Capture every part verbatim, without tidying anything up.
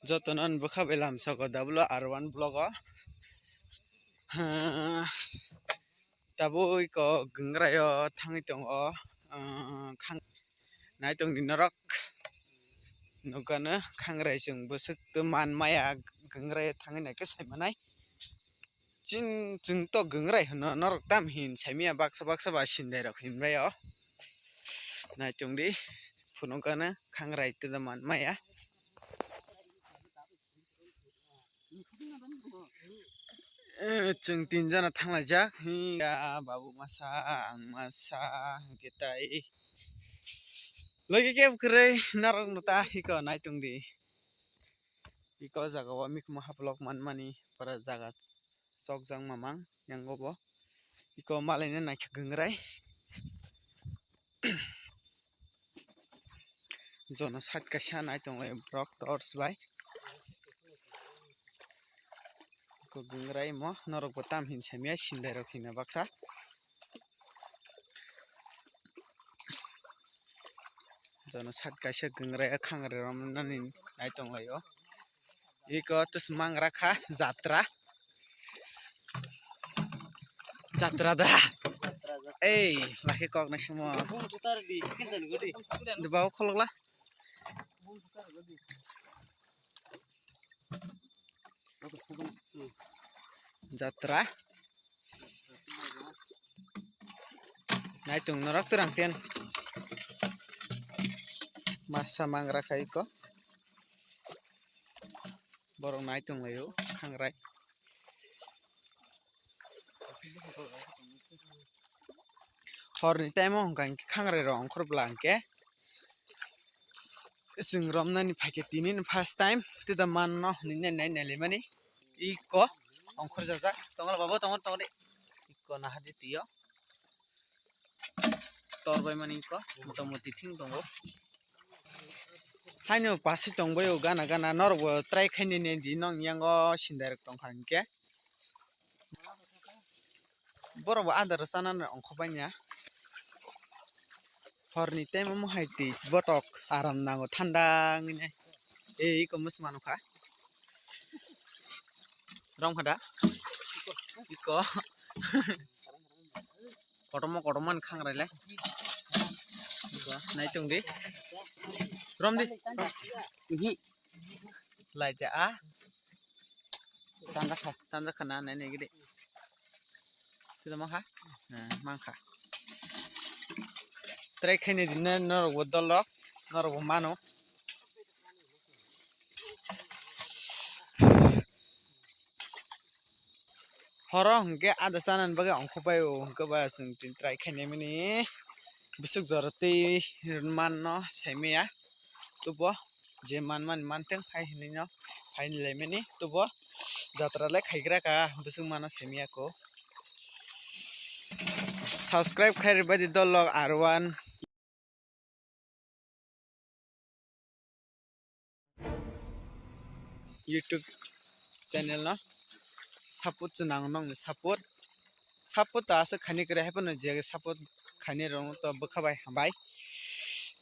Jotono bwkha bai lamsoko W R one vlog o. Tabuk iko gwngrai o thangwi tongo. Khang-, naitongdi norok. Nukgano khangrai chwng bwswk twi man maya gwngrai o thangwi naikhe saimanai. Chwng, chwng to gwngrai hwno norok tam hin saimaya baksa baksa ba sindai rok hinbai o. Naitongdi phunukgano khangrai twi da man maya. Eh, chwng tinjona thanglaijak. Hiya, babu masa, ang masa, hwnkhe tai. Logi kebo kwrwi, norokno ta hiko naitongdi. Iko jaga o mikhumu haplok manmani, pura jaga chokjak mamang, yango bo. Iko malaina naikhe gwngrai. Jono side kaisa nai tonglai borok torch bai. Iko gwngrai mo norok bo tam hin saimaya sindai rok hinna baksa. Jono side kaisa gwngrai o khangrai romnani nai tonglaio. Iko tus mangra kha jatra. Jatra da. Ei, laki kok na simo. Dibao kholokla. Jatra. Naitung norok twrang ten. Masa mangra khai ko. Borok naitung laio, khangrai. Horni time o hwnka hinkhe khangrai rok ongkhor bwla hinkhe chwng romnani phaikhe tini ni first time tida manno hwnwi nai nai nailaimani iko ongkhor jajak tongo babo tongo tongo de iko nahardi twi o tor bai mani iko motamoti thing tongo. Haino pasi tongbaio gana gana norokbo try khainai nai di nong yango sindai rok tongkha hinkhe. Borok bo adaro chanani ongkho banya. Horni time omo hai twi botok aram nango thanda wngwi nai. Ei iko mwswk mano kha. Romkha da? Iko. Kotorma kotorma ni khangrai le. Iko nai tong di. Rom di. Ihi. Lai ja a. Tanda kha, tanda kha na nai nai gidi. Tida mankha? Eh, mankha. Try khaini dinne norok bo dol rok, norok bo mano. Horo hwnkhe ada chanani bagwi ongkho bai o hwnkhe ba chwng tini try khainai mani bwswk jora twi manno saimaya tubo je manmani manthwng hai hinwi no phaini laimani tubo jatra le khaigra ka bwswk mano saimaya ko. Subscribe khai rwbaidi dol rok R one. YouTube channel no support se nango nongni support. Support ta aswk khaini kwrwi haiphano je support khaini rokno to bwkha bai hambai.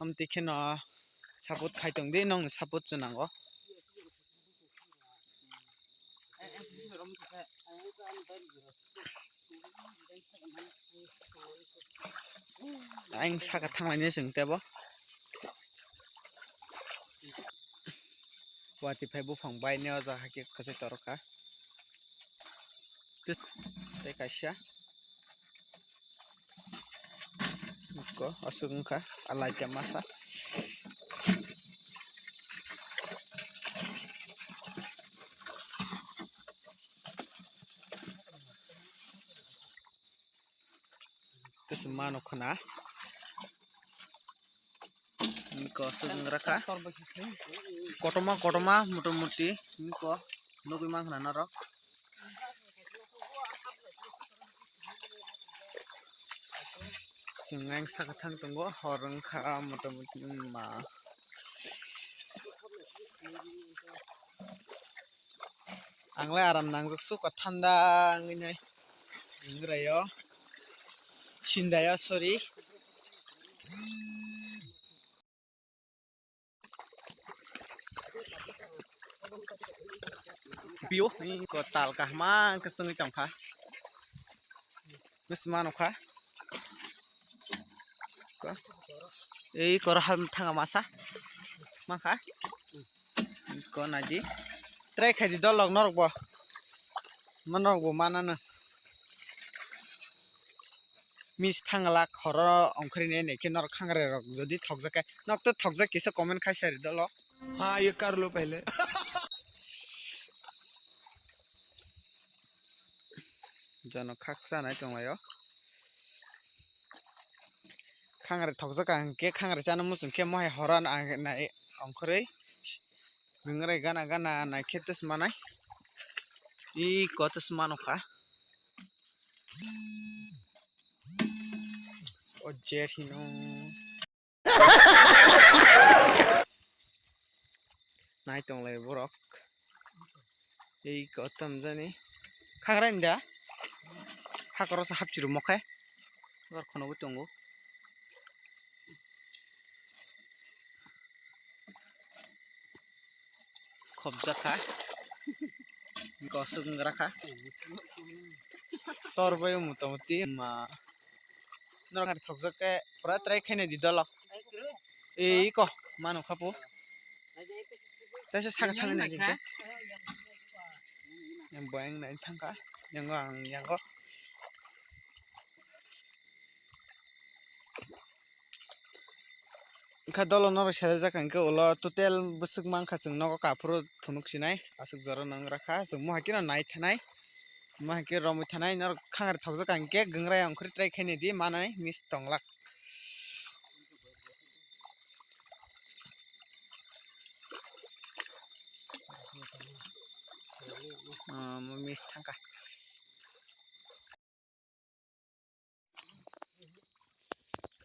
Amtwi kheno support khai tongdi nongni support se nango. Ang saka thanglaini chwng tebo. Watwi phai buphang baini o jaga khe kwchai torokha. Tei kaisa. Iko aswk wngkha a light ya masa. Tei se mano khwna. Iko aswk wngrakha. Kotorma kotorma motamuti iko nugwi mankha norok. Chwng ayang saka thang tongo, hor wngkha motamuti wngma. Ang le aram nangjak suka thanda wngwi nai. Wngrai o. Sindai o, sorry. Pio, ko tal kahma ke sungwi tongkha. Bwsma nukha. Ko. Ei koro hal thanga masa. Mankha. Ko naidi. Try khaidi dolok norok bo. Manorok bo manano. Miss thanglak horo ongkhorwi nai nai khe norok khangrai rok jodi thokjak khe nok to thokjak kisa comment khai sari dolo. Ha, ye kar lo pehle. Jono khaksa nai tonglaio. Khangrai thokjak ang khe khangrai chana muchung khe mohai horo nai ongkhorwi. Gwngrai gana gana nai khe tus manai. I ko tus mano kha. O jet hino. Nai tonglai borok. Ei kotom jani. Khagra inda. Hakoro sa hapchiru mokhe. Bor khono bo tongo. Khobjak kha. Kosok wngrakha. Tor bai motamuti ma. Norok thokjak khe pura try khaina di dolok. Ei ko manu khapu. Tesa saka thangna di. Yang boyang nai thangkha. Yang ang yang ko. Wngkha dolo norok selajak hwnkhe ulo total bwswk mankha chwng nogo kaphuru phunuk sinai aswk jora nang rakha chwng mohai kheno nai thanai mohai khe romwi thanai norok khangari thokjak hwnkhe gwngrai ongkhorwi try khainai di manai miss tonglak. Ah, miss thangkha.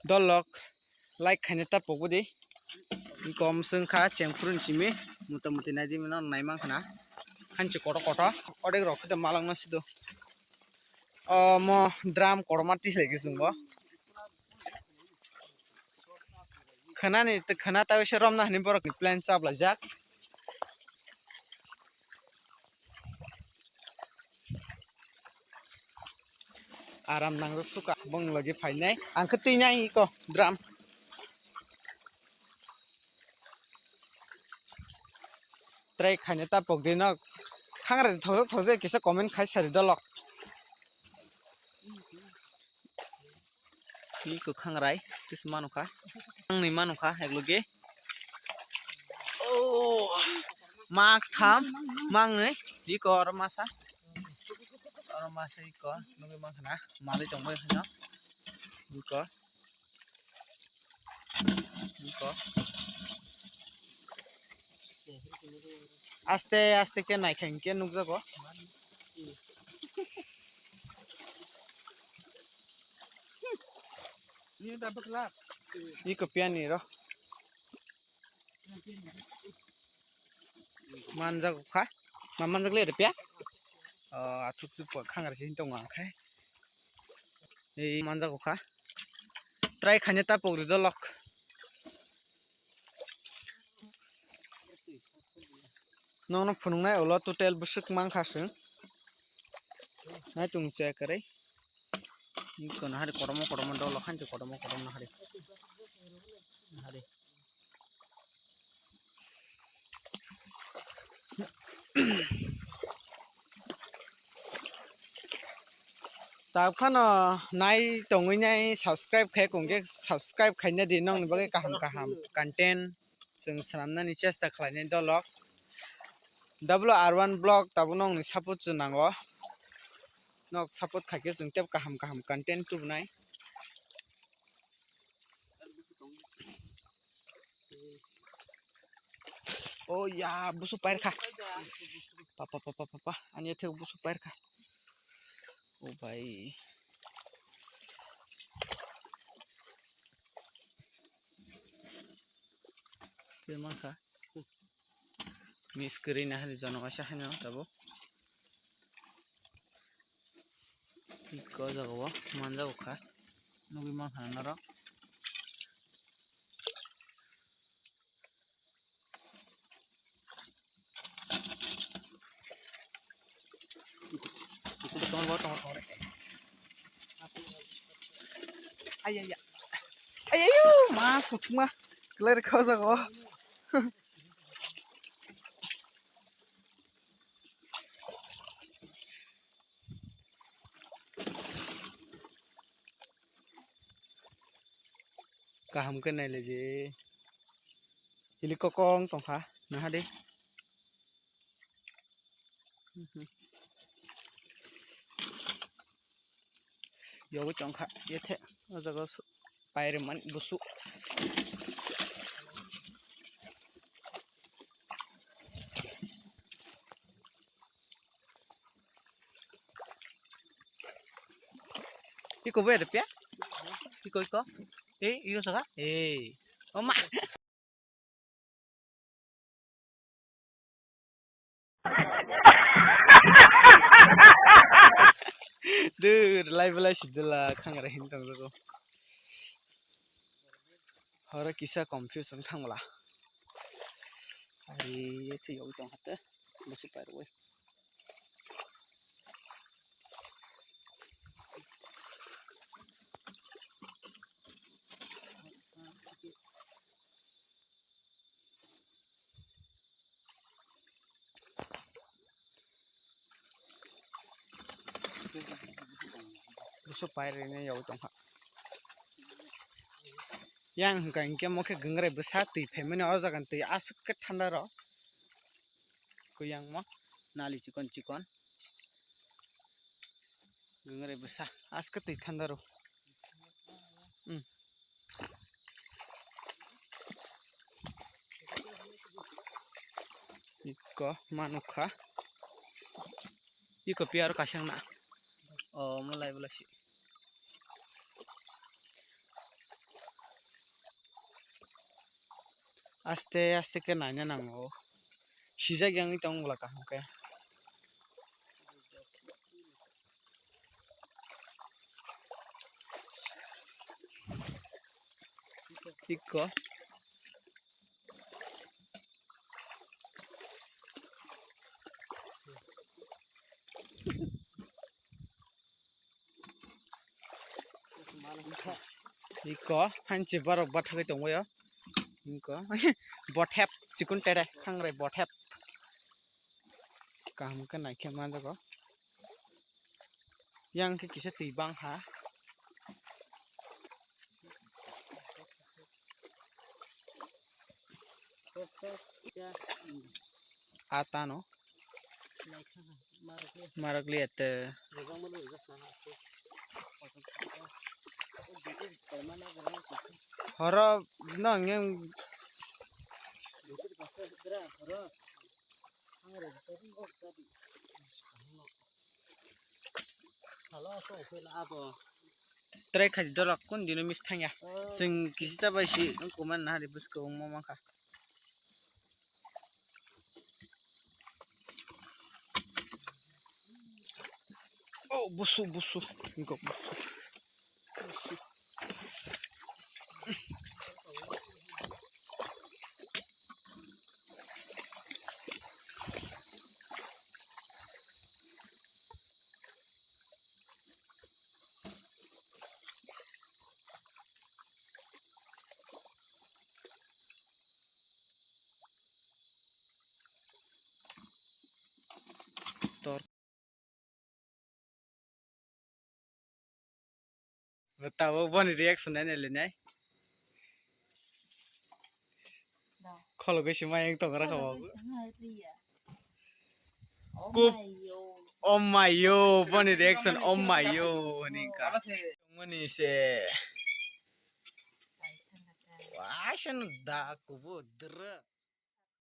Dolok like khaina ta pokbodi. Kom sengkha chengphuru ni simi motamuti naidi mano naimang khna. Hanchi koto koto odek rok khete malak no sido. Omo drum kotorma tihlai khe chwngbo. Khwnani khwna ta se romna hwnwi borok ni plan chaplaijak. Aram nangjak suka bong logi phainai ang khe twi nai iko drum. Try khaina ta pokdi no khangra thokjak thokjak kisa comment khai sari dolok. Iko khangrai tis manukha. Ang ni manukha eklogi. Oh, mak tham, mang ni iko oro masa. Oro masa iko nugui mankha na mali tongbai kheno. Iko. Iko. Aste aste khe naikha hinkhe nukjago. Iko piyani ro. Manjak kha. Ma manjak le piya. Oh, athuk suk khangari si tongo ang khai. Ei manjak kha. Try khaina ta pokri dolok. Nono phunuknai ulo total bwswk mankha chwng. Nai tung che kwrwi. Iko nahari kotorma kotorma dolok hanchi kotorma kotorma nahari. Nahari. Tak phano nai tongwi nai subscribe khai kongkhe subscribe khaina di nokni bagwi kaham kaham content chwng swnamnani chesta khlainai dolok. W R one vlog tabuk nokni support chwng nango. Nok support khaikhe chwng tei kaham kaham content tubunai. Oh ya, busu pair kha. Papa, papa, papa, papa. Ani thek busu pair kha. Oh bhai. Tei mankha. Miss kwrwi nahari jono kaisa haino tabuk. Iko jaga o manjago kha. Nugui mankha norok. Ayaya. Ayayo, ma kuthuma. Klai rwkha o jaga o. Kaham khe nai le je. Ili kokong tongkha, naha de. Yogwi tongkha, yethe, o jaga o su-, pairwmani busu. Iko bai ada pia? Iko, iko. Eh, iko saka? Eh. Oma. Dur, lai belai sidila khangra hin tong jago. Horo kisa confuse wng thang bwla. Ari, yethe yogwi tong hate. Busi pairwi. Busu pairwi ne yogwi tongkha. Yang hwnkha hinkhe mo khe gwngrai bwsa twi phaimani o jaga ni twi aswk khe thanda rw. Kuyang mo nali chikon chikon. Gwngrai bwsa aswk twi thanda rw. Hmm. Iko manukha. Iko piyar kasang na. Oh, mulai belai si. Aste aste khe naina nango. Sijak yang tong bwla kaham khe. Iko. Iko, hanchi borok bathagwi tongbaio. Iko, bothep, chikon tere, khangrai bothep. Kaham khe naikhe manjago. Yang khe kisa twi bangkha. Atano. Marok liya te. Horo no nge. Try khai dorok kun dino miss thangya. Sing kisi chabai si kuman na hari bus ko mo mangkha. Oh, busu, busu. Ingkok busu. Tor. Tabuk boni reaction nai nai le nai. Kholo gwi sima yang tong ra kha. Kup. Oh my yo, boni reaction, oh my yo, hini ka. Mani se. Wah, sen da kubu dre.